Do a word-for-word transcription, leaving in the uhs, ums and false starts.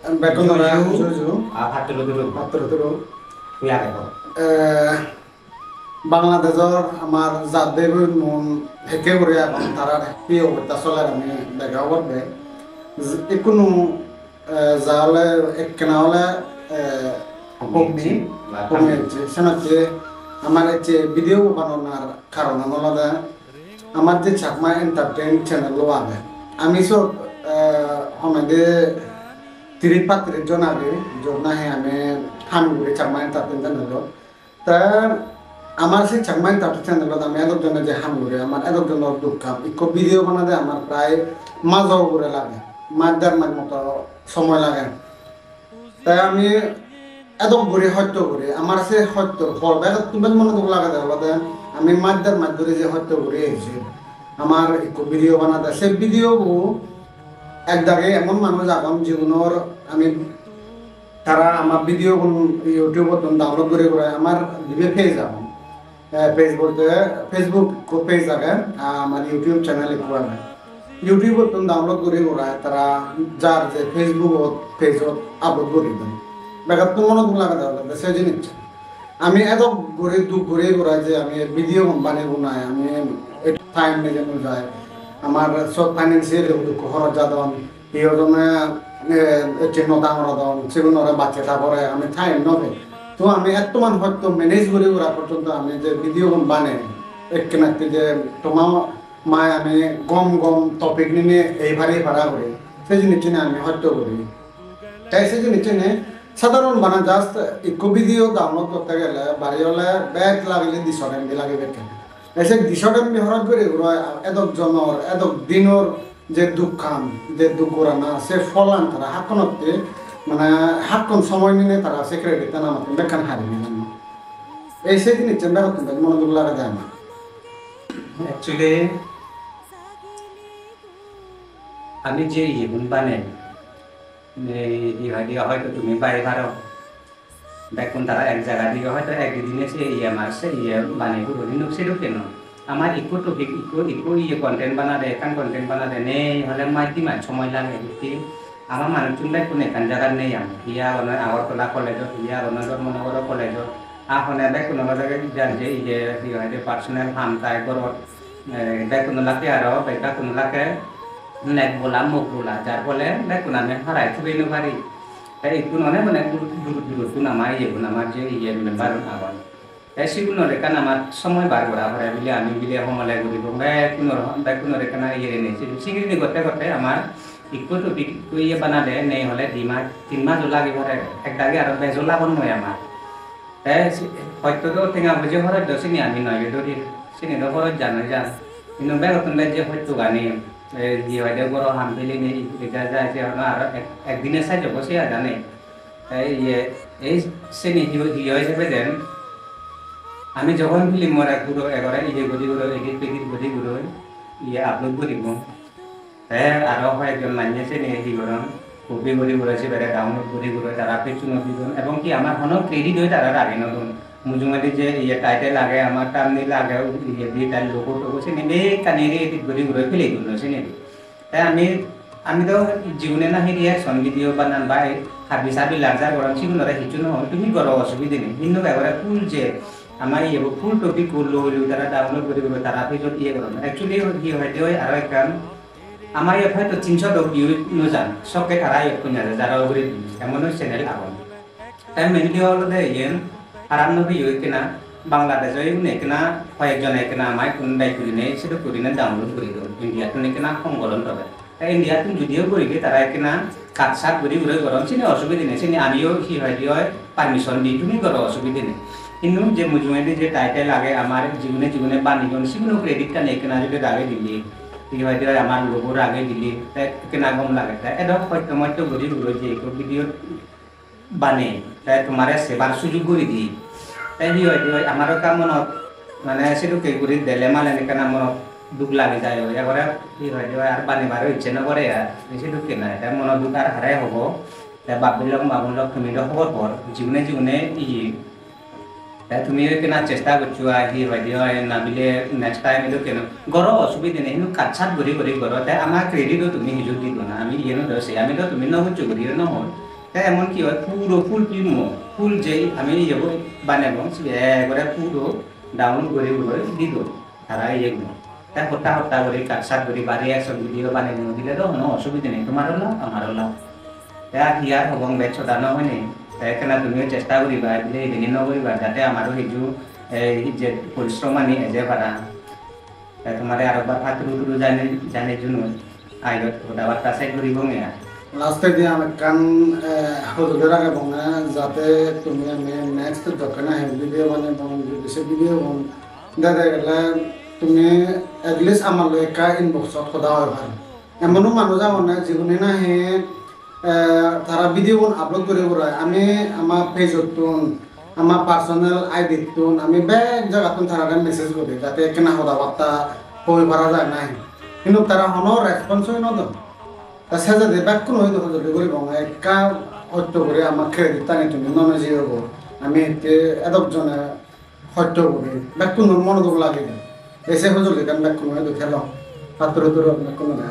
Bekkunore ju ju. Ju ju. Ah, patturu turu. Patturu turu. Tui age kor. Eh, Bangladeshor amar jat bhei boinun hekke guri agon, tarar hi obostha soler ami dega obode. Ikkunu, eh, ja ole ekkena ole, eh, homi, homi ecche, homi ecche. Senotte amar ecche video banonar karonan olode amar je Chakma Entertain channel-o age. Ami sot, eh, homede tiris pattiris jon age, jot nahi ami ham guri Chakma Entertain channel-ot. Te amar se Chakma Entertain channel-ot ami edok jone je ham guri, amar edok jonor duk ham. Ikko video banade amar prai majo ugure lage, maj der maj moto somoy lage. Te ami edok guri hosto guri, amar se hostor phol begottun bej mone duk lagede olode ami maj der maj guri je hosto guri eji. Amar ikko video banade, se video bo ek dagi emon manuj agon jigunor ami Tara amar video gun YouTube-ottun download guri guri amar dibe page agon. Eh, page bolte Facebook ekko page age, ar amar YouTube channel ekko age. YouTube-ottun download guri guri tara jar je Facebook-ot, page-ot upload guri don. Begottun mone duk lagede olode se jinis. Ami edok guri duk guri guri je ami video gun banei bunai, ami time neje nw jai. Amar sob financial duk horoj jadon. Hi hodonne, eh, ecche no dangor odon, sigunore bacche ta pore ami time no pei. To ami ettoman hosto manage guri gora porjonto ami je video gun banei, ekkenatte je toma mai ami gom gom topic nini ei pari para guri, se jinisani ami hosto guri. Tai se jinisani sadharon bana just ikko video download gotte gele bari ole bek lagile diso M B lagibe. Te se diso M B horoj guri guri edok jonor, edok dinor je duk ham, je duk gorana, se pholan tara hakkonotte, mane hakkon somoy ninei tara se credit-tan amattun bekkan hari niyon. Ei se jinissan begottun bej mone duk lagede amar. Actually, ami je iyegun banei, ei, ei hoide hoito tumi bai paro. Bekkun tara ek jaga dige hoito ek di dine se iye mar se iye banei puro hintu sedokke noi. Amar ikko topic, ikko, ikko iye content banade, ekkan content banade nei hole maj di maj somoy lage hitte. Ama manuchun bekkun ekkan jagat nei am. Hiye agonde Agartala college-ot, hiye agonde Dharmanagar college-ot. A hone bekkun olode jar je iye, hi hoide, personal ham tai gorot. Eh, bekkun olakke aro, bekkun olakke nek bola, mok bola, jar phole bekkun ami harai thubei no pari. Te ikkun one mane dur, dur, durottun ama iyegun, ama je iye member-un agon. Te sigunor ekkan amar somoy bar gora pore bile ami bile homole guribong, bekkunor, bekkunor ekkan iye nei. Singiri gotte gotte amar ikko topic ikko iye banade nei hole di mas, tin mas o lagi pore, ek dagi aro bejo lagon noi amar. Te si-, hoito do tenga poije horoj do sini ami noyo dori, sini do horoj jana jan. Hintu begottun bej je hosto gani, eh, hi hoide goro ham pele ni, ida jai se hono aro ek, ek dine sai jobo se aja nei. Te iye, ei sini hi, hi oi sebe den, ami jokhon film-or ek guro egore iye guri guri, edit pedit guri guri, iye upload guribo. Te aro hoyekjon manye seni hi goron, copy guri guri sibere download guri guri tara page-unot di don, ebong ki amar hono credit-o tara rage no don. Mujungedi je iye title age, amar thumbnail age, iye di tar logo togo seni bekkani edit guri guri pelei don seni. Te ami, ami do jigune nahi reaction video banan ba ei habi sabi larger goron sigunore hissu no hon, tumi goro osubide nei. Hintu ekkore full je ama iyebo full topic-ko loi loi tara download guri guri tara page-ot iye goron. Actually hi hoide oi aro ekkan Ama iyot hoito tin sodok view no jan, sokke tara iyot hon jare jara uguredi emon channel agon. Te mainly olode iyen haram no view ekkena, Bangladesh-o igun ekkena, hoyek jone ekkena ama igun bej gurinei sedok gurinei download guri don. India-tun ekkena hom goron tobe. Te India-tun judiyo guride tara ekkena cut sat guri guri goron, sini osubide nei, sini amiyo hi hoide oi permission di tumi goro, osubide nei. Hintu je mujungedi je title age amar jigune jigune baneyon, siguno credit-tani ekkena judi rage dile, hi hoide oi amar logo rage dile, te ekkena gom lage. Te edok hosto mosto guri guri je ekko video banei, te tomare sebar sujug guri di. Te hi hoide oi amaro ekka monot, mane sedokke guri dele malen ekkena monot duk lagi jai oi. Ekkore hi hoide oi ar banebaro icche no gore ar, sedokke noi. Te monot duk ar hare hobo. Te bap-bei lok, ma-bon lok, tumi do hobor por, jigune jigune iye. Te tumi ekkena chesta goccho ai, hi hoide oi, na bile next time edokke no goro, osubide nei, hintu cut sat guri guri goro. Te ama credit-o tumi hiju di dona, ami iye no do se, ami do tumi no goccho guri no hoi. Te emon ki oi, puro full film o, full je ami iyebo banebong, sibe ekbare puro download guri guri di don tara iyebo. Te hotta hotta guri, cut cut guri ba reaction video banei dile do hono osubide nei, tomaro lab, amaro lab. Te ar hi ar hobong, bej hoda no hoinei. Te ekkena tumiyo chesta guriba, bile ibeni no guriba, jate amaro hiju, eh, je porishrom ani eje para. Te tomare aro ekbar patturu turu jane, jane junui. Aiyot hoda batta sej guribonge ar. Last-edi ami ekkan, eh, hojoli ragebonge, jate tumi ami next jokkene he video banebong, jodi se video-gun dede gele tumi at least amar loi ekka inbox-ot hoda hoi paro. Emono manuj agonne jigune nahi, eh, tara video-gun upload guri gurai ami ama page-ottun, ama personal I D-ttun, ami bek jagattun tarare message guri, jate ekkena hoda batta hoi para jai nahi. Hintu tara hono response-oi no don. Ta sejede bekkun hoi do hojoli guribong, ekka hosto guri ama credit-tani tumi no nejiyo go. Ami hitte edok jone hosto guri, bekkunor mono duk lagede. Ei se hojoligan bekkunore do thelo. Patturu turu bekkunore.